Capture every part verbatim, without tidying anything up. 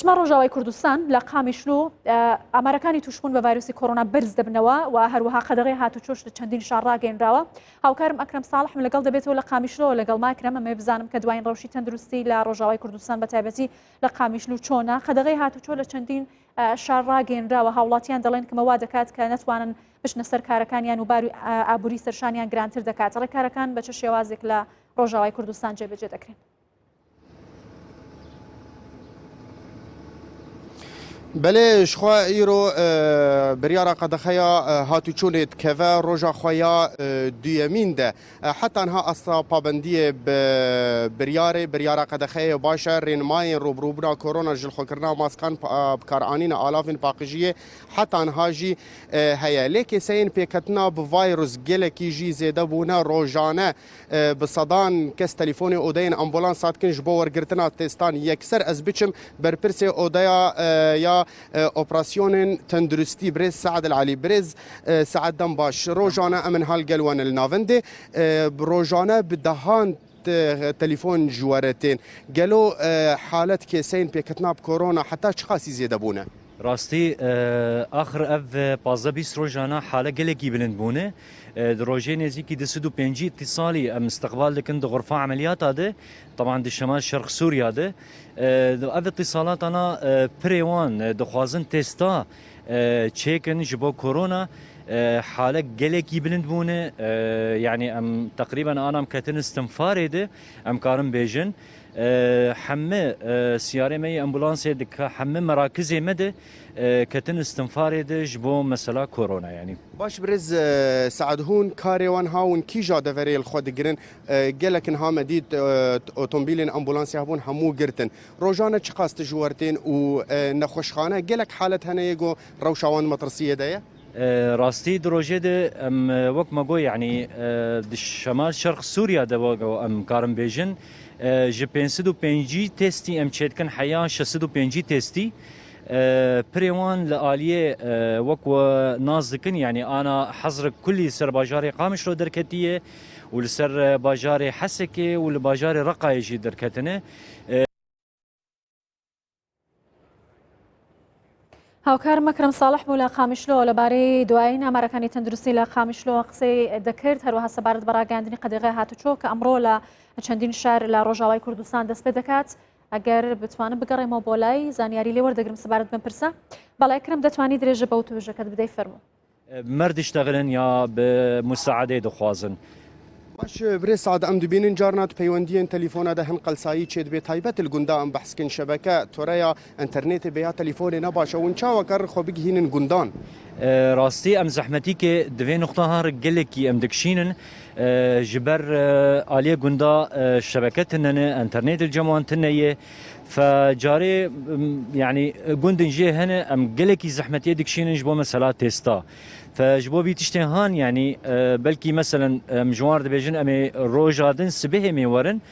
Şima Rojavayê Kurdistan لە قامیشلو، ئە، ئامارەکانی تووشبوون بە ڤایرۆسی کۆرۆنا بەرز دەبنەوە و هەروەها قەدەغەی هاتوچۆش لە چەندین شار ڕاگەیەنراوە. هاوکارم ئەکرەم ساڵح لەگەڵ دەبێتەوە لە قامیشلۆ. لەگەڵ ما ئەکرەم، ئەمەوێ بزانم کە دوایین ڕەوشی تەندروستی لە ڕۆژاوای کوردستان بە تایبەتی لە قامیشلو چۆنە؟ قەدەغەی هاتوچۆ لە چەندین، ئە، شار ڕاگەیەنراوە. هاوڵاتیان دەڵێن کەمە وا دەکات کە نەتوانن بچنە سەر کارەکانیان و باری، ئە، ئابووری سەرشانیان گرانتر دەکات. ڕێکارەکان بە چه شێوازێک لە ڕۆژاوای کوردستان جێبەجێ دەکرێن؟ Belê, ji xwe îro, e, biryara qedexeya, e, hatûçûnê dikeve roja xwe ya, e, duyemîn de. E, heta niha asta pabendiyê bi biryarê, biryara qedexeyê baş e, rênimayên rûbirûbûna korona, jilxwekirina maskan, pa-, bikaranîna alavên paqijiyê heta niha jî, e, heye. Lê kêseyên pêketina bi vayrus gelekî jî zêde bûne. Rojane, e, bi sedan kes telîfonê odeyên ambulansa dikin ji bo wergirtina testan. Yekser ez biçim berpirsê odeya, e, ya, e, operasyonên tenduristî, birêz Sead El Elî. Birêz, e, Sead, dem baş. Rojane em in hal gel wen li navendê. E, bi rojane bi dehan te-, telîfon ji we re tên. Gelo, e, halet kêseyên pêketina bi korona heta çiqasî zêde bûne? Rastî, e, axir ev pazdeh bîst rojana hale gelekî bilind bûne. E, di rojê nêzîkî du sed û pêncî îtîsalî em îstiqbal dikin di xurfa emeliyata de, teban di şemal şerq Sûriya de. E, di ev îtîsalatana, e, pirê wan, e, dixwazin testa, e, çêkin ji bo korona. E, hale gelekî bilind bûne. E, yanî em teqrîben anam ketin istinfarê de, em karin bêjin. E, hemî, e, siyarê me yê ambulansê dike, hemî merakizê me de, e, ketin istinfarê de ji bo mesela korona yanî. Baş birêz, e, Sead, hûn karê wan ha hûn kîja deverê li xwe digirin? E, gelek niha me dît, e, otomobîlên ambulansê hebûn hemû girtin. Rojane çiqas tişt ji we re tên û, e, nexweşxane gelek halet hene yê ku rewşa wan metirsiyê de ye? E, rastî di rojê de em, e, wek me got, yanî, e, di şemal şerq Sûriya de wek em karin bêjin, e, ji pênc sed û pêncî testî em çêdikin heya şeş sed û pêncî testî. E, pirê wan li aliyê, e, wek we nas dikin, yanî ana hezrik kulî ser bajarê Qamişlo derketiye û li ser, e, bajarê Hesekê û li bajarê Reqayê jî derketine. هاوکارم ئەکرەم ساڵح بوو لە قامیشلۆ لەبارەی دوایین ئامارەکانی تەندروستی لە قامیشلۆ قسەی دەکرد، هەروەها سەبارەت بە ڕاگەیاندنی قەدەغەی هاتوچۆ کە ئەمڕۆ لە چەندین شار لە ڕۆژاوای کوردستان دەست پێ دەکات. ئەگەر بتوانم بگەڕێمەوە بۆ لای، زانیاری لێ وەردەگرم سەبارەت بەم پرسە. بەڵێ ئەکرەم، دەتوانی درێژە بەو توێژەکەت بدەی، فەرموو. Mer diştexilin ya bi musaedê dixwazin. Baş, birêz Sead, em dibînin carna di peywendiyên telefona de hin qelsayî çêdibe, taybet li gunda em behs kin şebeke, toreya înternetê be ya telefonê ne baş e. Hûn çawa karin xwe bigihînin gundan? E, rastî em zehmetîkê di vê nuqta ha re gelekî em dikişînin. E, ji ber, e, aliyê gunda, e, şebeke tune ne, înternetê li cem wan tune ye. Fe carê, m, yanî, gundin jê hene, em gelekî zehmetiyê dikişînin ji bo mesela testa. Fe ji bo vî tiştê han, yanî, e, belkî meselen, em ji wan re dibêjin, em ê roja din sibihê mê werin,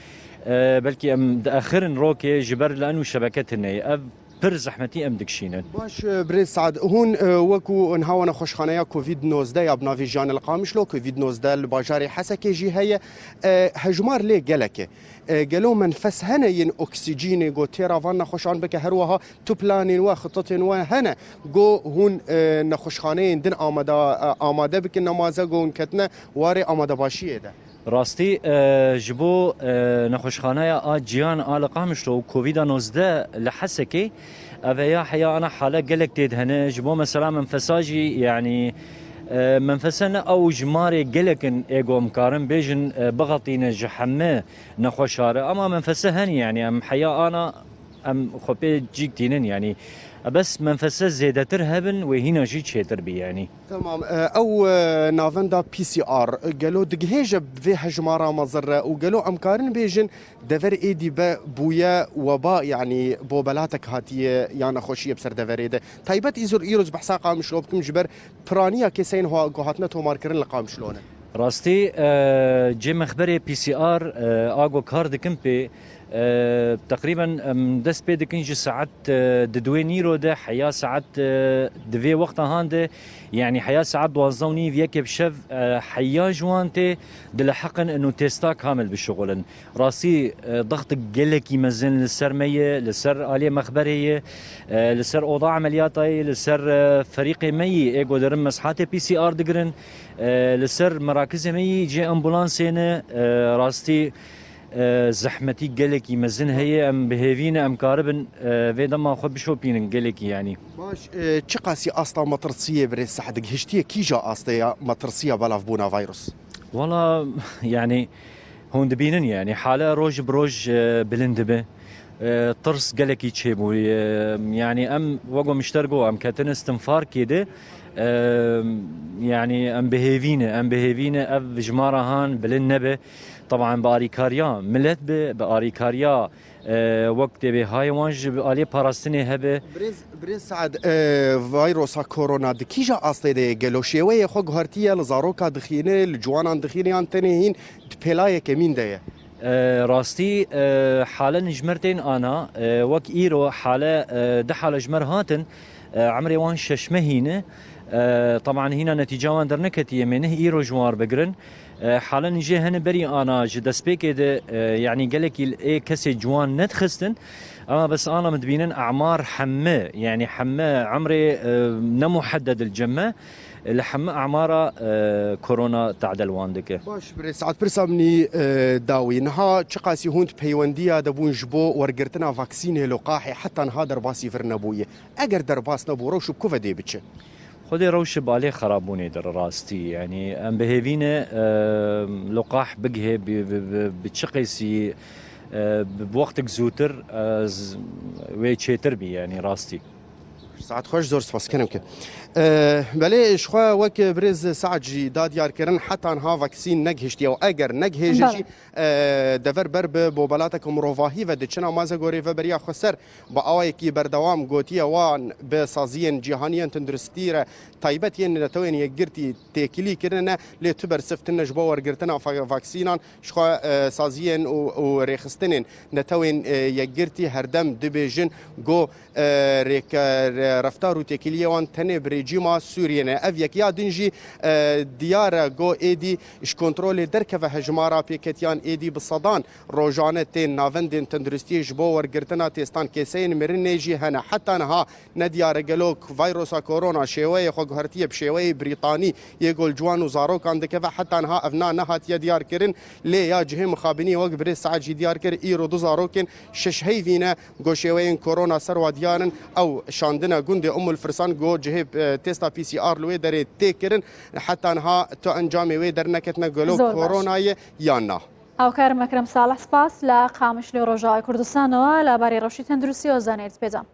e, belkî em diexirin rokê ji ber li eno şebeke tune ye. Ev pir zehmetî em dikişînin. Baş, e, birêz Sead, hûn, e, wekû niha we nexweşxaneya Covid nozdeh ya bi navê Jiyan El Qamişlo, Covid nozdeh li bajarê Hesekê jî heye. E, hejmar lê gelek e. E, gelo menfes hene yên oksîjînê go têra van nexweşan bike, her wiha tu planên we, xititên we hene go hûn, e, nexweşxaneyên din amada-, e, amade bikin, nemaze go hûn ketine warê amadebaşiyê de? Rastî, e, ji bo, e, nexweşxaneya a Ciyan a li Qamişlo û Covid nozdeh li Hesekê, ev heya heya ana hale gelek tê de hene. Ji bo mesela menfesa jî, yanî, e, menfese ne ew jimarê gelek in ê go em karin bêjin, e, bixetîne ji heme nexweşa re. Ema menfese hene, yanî em heya ana em xwe pê cîk tînin, yanî bes menfese zêdetir hebin wê hîna jî çêtir bî, yanî. Tamam, e, ew, e, navenda P C R, e, gelo digihêje vê hejmara mezin re û gelo em karin bêjin dever êdî be bûye weba, yanî bobelatek hatiye ya nexweşiyê bi ser deverê de? Taybet îzor îro ez behsa Qamişlo bikim, ji ber piraniya keseyên ho-, ku hatine tomarkirin li Qamişlo ne. Rastî, e, cê mexberê P C R, e, a ku kar dikim pê, E, teqrîben em dest pê dikin ji saet, e, di duê nîro de, heya saet, e, di vê wexta han de, yanî heya saet duwazdeh û nîv yekê bi şev, e, heya ji wan tê diliheqin û têsta kamil bişuxulin. Rastî, e, dextik gelekî mezin li ser me ye, li ser aliyê mexberê ye, e, li ser oda emeliyata ye, li ser, e, ferîqê me yî ê ku dirin meshatê P C R digirin, e, li ser merakizê me yî cê ambulansê ne, e, rastî, e, zehmetî gelekî mezin heye, em bi hêvî ne, em karibin, e, vê dema xwe bişopînin gelekî, yanî. Baş, e, çiqasî asta metirsiyê birêz Se'd gihiştiye, kîja astê ya metirsiya belavbûna vîrus? Wala, yanî, hûn dibînin, yanî, hale roj bi roj, e, bilind dibe. E, tirs gelekî çêbûye. Yanî, em, wego mişter got, em ketine istinfarkê de, e, yanî, em bi hêvî ne, em bi hêvî ne, ev jimara han bilind nebe. Teban bi arîkariya milet be, bi arîkariya, e, wek tê bê hayê wan ji aliyê parastinê hebe. Birêz, birêz Se'd, e, vîrusa korona di kîja astê de ye gelo? Şêweyê xwe guhertiye, li zaroka dixîne, li ciwanan dixîne yan tenê hîn di pêla yekemîn de ye? E, rastî, e, hale nijmer tên ana, e, wek îro hale, e, du hale ji me re hatin, e, emrê wan şeş mehî ne. E, teban hîna netîca wan derneketiye, em ê neh îro ji wan re bigirin. E, hale nijê hene berî ana ji destpêkê de, e, yanî gelekî ê kesê ciwan nedixistin. Ama bes ana min dibînin emar hemme, yanî hemme emrê, e, ne muhedded li cem me. Li hemû emara, e, korona tadel wan dike. Baş, birêz Se'd, pirsa min î, e, dawî. Niha çiqasî hûn di peywendiya de bûn ji bo wergirtina vaksînê liqahê, heta niha derbasî vir nebûye. Eger derbas nebû, rewş bi ku ve dê biçe? Xwedê rewş bi alê xerabûnê de rastî. Yanî em bi hêvî ne, e, liqah bigihê bi, bi, bi, bi çi qêsî, e, bi wextek zûtir, e, z-, wê çêtir bî, yanî rastî. Saet xweş, zor spas, kerem ke. E, belê, ji xwe wek birêz Se'd jî da diyar kirin, heta niha vaksîn negihiştiye û eger negihêje Belê. jî, e, dever ber bi bobelateke mirovahî ve diçin. Ama ez ê gorê veberiya xwe ser bi awayekî berdewam gotiye wan bi saziyên cîhanî yên tunduristî re taybet yên Netewên Yekgirtî têkilî kirine, lê tu bersiv tune ji bo wergirtina fa-, vaksînan. Ji xwe, e, saziyên û, û rêxistinên Netewên, e, Yekgirtî herdem dibêjin ku, e, rêke-, re-, reftar û têkiliyê wan tenê bi rejîma Sûriyê ne. Ev yek ya din jî, e, diyar e ku êdî ji kontrolê derkeve hejmara pêketiyan êdî bi sedan rojane tên navendên tenduristiyê ji bo wergirtina têstan kêseyên mirinê jî hene. Heta niha nediyar e gelo vîrusa korona şêweyê xwe guhertiye bi şêweyê Brîtanî yê ku li ciwan û zarokan dikeve. Heta niha ev na nehatiye diyar kirin, lê ya cihê mixabinî wek birêz Se'd jî diyar kir, îro du zarokên şeş heyvî ne ku şêweyên korona ser wa diyar in. Ew şandine gundê Umul Firsan ku cihê, e, testa P C R li wê derê tê kirin. Heta niha tu encamê wê derneketine gelo Zor baş. korona ye yan na. هاوکارم ئەکرەم ساڵح سپاس لە قامشلۆ ڕۆژاوای کوردستانەوە لە بارەی ڕەوشی تەندروستی ئۆزانێت پێدام.